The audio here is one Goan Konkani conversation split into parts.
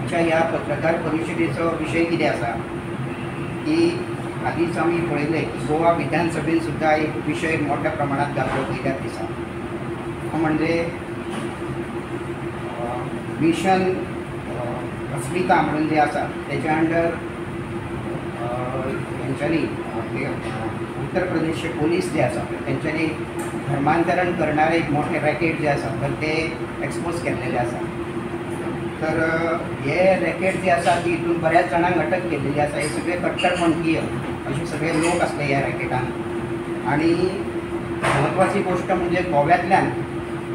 आजच्या ह्या पत्रकार परिशदेचो विशय कितें आसा की आदींच आमी पळयलें की गोवा विधानसभेन सुद्दां एक विशय मोठ्या प्रमाणात घातलो पयल्याच दिसा, तो म्हणजे मिशन अस्मिता म्हणून जे आसा तेच्या अंडर हेंच्यांनी उत्तर प्रदेशचे पोलीस जे आसा तेंच्यांनी धर्मांतरण करणारे एक मोठे रॅकेट जे आसा तर ते एक्सपोज केल्लेले आसा. तर हे रॅकेट जे आसा ती हितून बऱ्याच जाणांक अटक केल्लेली आसा. हे सगळे कट्टरपंथीय अशे सगळे लोक आसले ह्या रॅकेटान. आनी म्हत्वाची गोश्ट म्हणजे गोव्यांतल्यान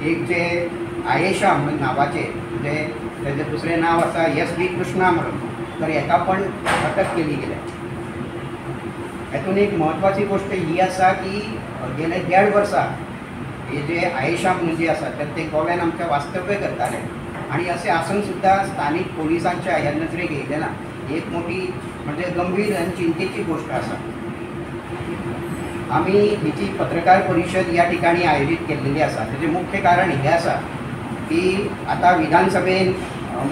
एक जे आयेशा म्हणून नांवाचे, म्हणजे तेजें दुसरें नांव आसा एस बी कृष्णा म्हणून, तर हेका पण अटक केली गेल्या. हेतून एक म्हत्वाची गोश्ट ही आसा की गेले 1.5 वर्सां हे जे आयेशा म्हणून जे आसा तर ते गोव्यान आमच्या वास्तव्य करताले आनी अशें आसून सुद्दां स्थानीक पोलिसांच्या ह्या नजरेक येयलें ना. ही एक मोठी म्हणजे गंभीर आनी चिंतेची गोश्ट आसा. आमी हिची पत्रकार परिशद ह्या ठिकाणी आयोजीत केल्लेली आसा. तेजें मुख्य कारण हें आसा की आतां विधानसभेन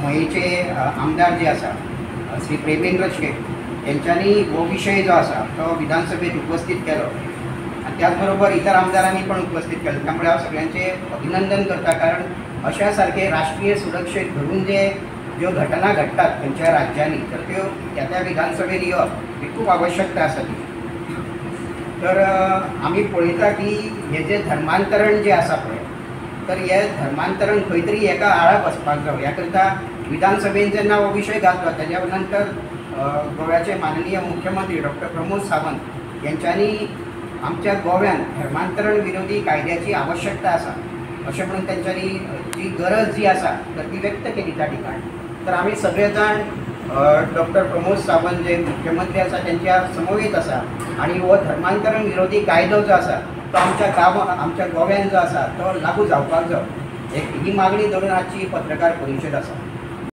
मयेचे आमदार जे आसा श्री प्रेमेंद्र शेट हेंच्यांनी हो विशय जो आसा तो विधानसभेत उपस्थित केलो आनी त्याच बरोबर इतर आमदारांनी पण उपस्थित केलो. त्यामुळे हांव सगळ्यांचें अभिनंदन करता, कारण अशा सारखे राष्ट्रीय सुरक्षेक धरून जे ज्यो घटना घडटात खंयच्या राज्यांनी तर त्यो त्या त्या विधानसभेन येवप ही खूब आवश्यकता आसा ती. तर आमी पळयता की हे जे धर्मांतरण जे आसा पळय, तर हे धर्मांतरण खंय तरी एका आळा बसपाक जाय. ह्या करता विधानसभेन जेन्ना हो विशय घातलो तेज्या नंतर गोव्याचे माननीय मुख्यमंत्री डॉक्टर प्रमोद सावंत यांच्यांनी आमच्या गोव्यान धर्मांतरण विरोधी कायद्याची आवश्यकता आसा अशें म्हणून तेंच्यांनी जी गरज जी आसा तर ती व्यक्त केली त्या ठिकाणी. तर आमी सगळे जाण डॉक्टर प्रमोद सावंत जे मुख्यमंत्री आसा तेंच्या समवेत आसा आनी हो धर्मांतरण विरोधी कायदो जो आसा तो आमच्या गांवां आमच्या गोव्यान जो आसा तो लागू जावपाक जाय, एक ही मागणी धरून आजची पत्रकार परिशद आसा.